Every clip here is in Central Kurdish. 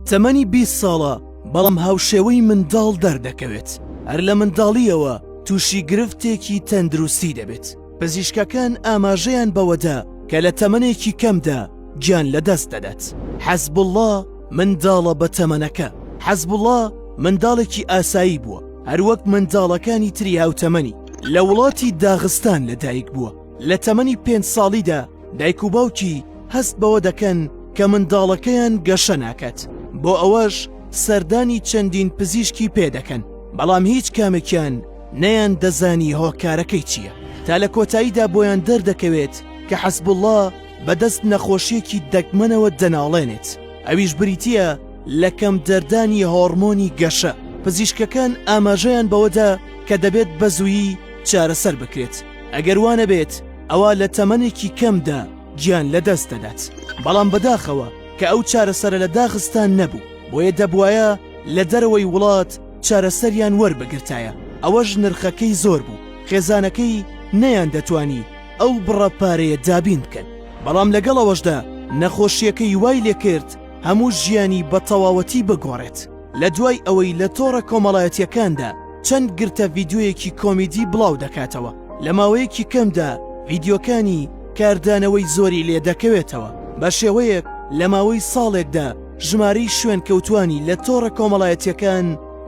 تەمەنی 20 ساڵە بەڵام هاوشێوەی منداڵ دەردەکەوێت هەر لە منداڵیەوە تووشی گرفتێکی تەندروستی دەبێت پزیشکەکان ئاماژەیان بەوەدا کە لە تەمەنێکی کەمدا گیان لەدەست دەدات حەزبوڵڵا منداڵە بەتەمەنەکە حەزبوڵڵا منداڵێکی ئاسایی بووە هەروەک منداڵەکانی تری هاوتەمەنی لە وڵاتی داغستان لەدایک بووە لە تەمەنی پێنج ساڵیدا دایک و باوکی هەست بەوە دەکەن کە منداڵەکەیان گەشە ناکات بۆ ئەوەش سەردانی چەندین پزیشکی پێ دەکەن بەڵام هیچ کامێکیان نەیان دەزانی هۆکارەکەی چییە تا لە کۆتاییدا بۆیان دەردەکەوێت کە حەسبوڵڵا بەدەست نەخۆشیەکی دەگمەنەوە دەناڵێنێت ئەویش بریتییە لە کەم دەردانی هۆڕمۆنی گەشە پزیشکەکان ئاماژەیان بەوەدا کە دەبێت بەزوویی چارەسەر بکرێت ئەگەر وانەبێت ئەوا لە تەمەنێکی کەمدا گیان لەدەست دەدات بەڵام بەداخەوە کە ئەو چارەسەرە لە داغستان نەبوو بۆیە دەبوایە لە دەرەوەی وڵات چارەسەریان وەربگرتایە ئەوەش نرخەکەی زۆر بوو خێزانەکەی نەیان دەتوانی ئەو بڕە پارەیە دابین بکەن بەڵام لەگەڵ ئەوەشدا نەخۆشیەکەی وای لێکرد هەموو ژیانی بە تەواوەتی بگۆڕێت لە دوای ئەوەی لە تۆڕە کۆمەڵایەتیەکاندا چەند گرتە ڤیدیۆیەکی کۆمیدی بڵاو دەکاتەوە لە ماوەیەکی کەمدا ڤیدیۆکانی کاردانەوەی زۆری لێ دەکەوێتەوە بە شێوەیەک لە ماوەی ساڵێکدا ژمارەی شوێنکەوتوانی لە تۆڕە کۆمەڵایەتیەکان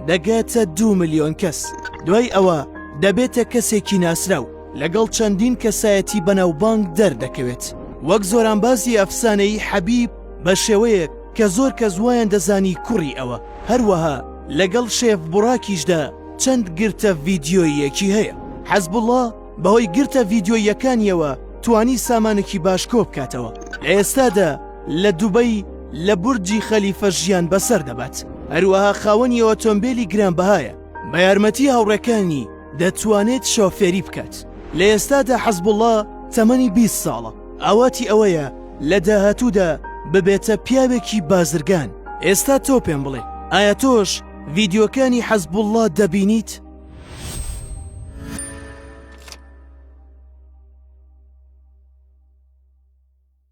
دەگاتە دو ملیۆن کەس دوای ئەوە دەبێتە کەسێکی ناسراو لەگەڵ چەندین کەسایەتی بەناوبانگ دەردەکەوێت وەک زۆرانبازی ئەفسانەیی حەبیب بە شێوەیەک کە زۆر کەس وایان دەزانی کوڕی ئەوە، هەروەها لەگەڵ شێف بوڕاکیشدا چەند گرتە ڤیدیۆییەکی هەیە. حەزبوڵڵا بەهۆی گرتە ڤیدیۆییەکانیەوە توانی سامانێکی باش کۆبکاتەوە. لە ئێستادا لە دوبەی لە بورجی خەلیفە ژیان بەسەر دەبات. هەروەها خاوەنی ئۆتۆمبێلی گرانبەهایە. بە یارمەتی هاوڕێکانی دەتوانێت شۆفێری بکات. لە ئێستادا حەزبوڵڵا تەمەنی 20 ساڵە. ئاواتی ئەوەیە لە داهاتوودا ببێتە پیاوێکی بازرگان. ئێستا تۆ پێم بڵێ ئایا تۆش ڤیدیۆکانی حەزبوڵڵا دەبینیت؟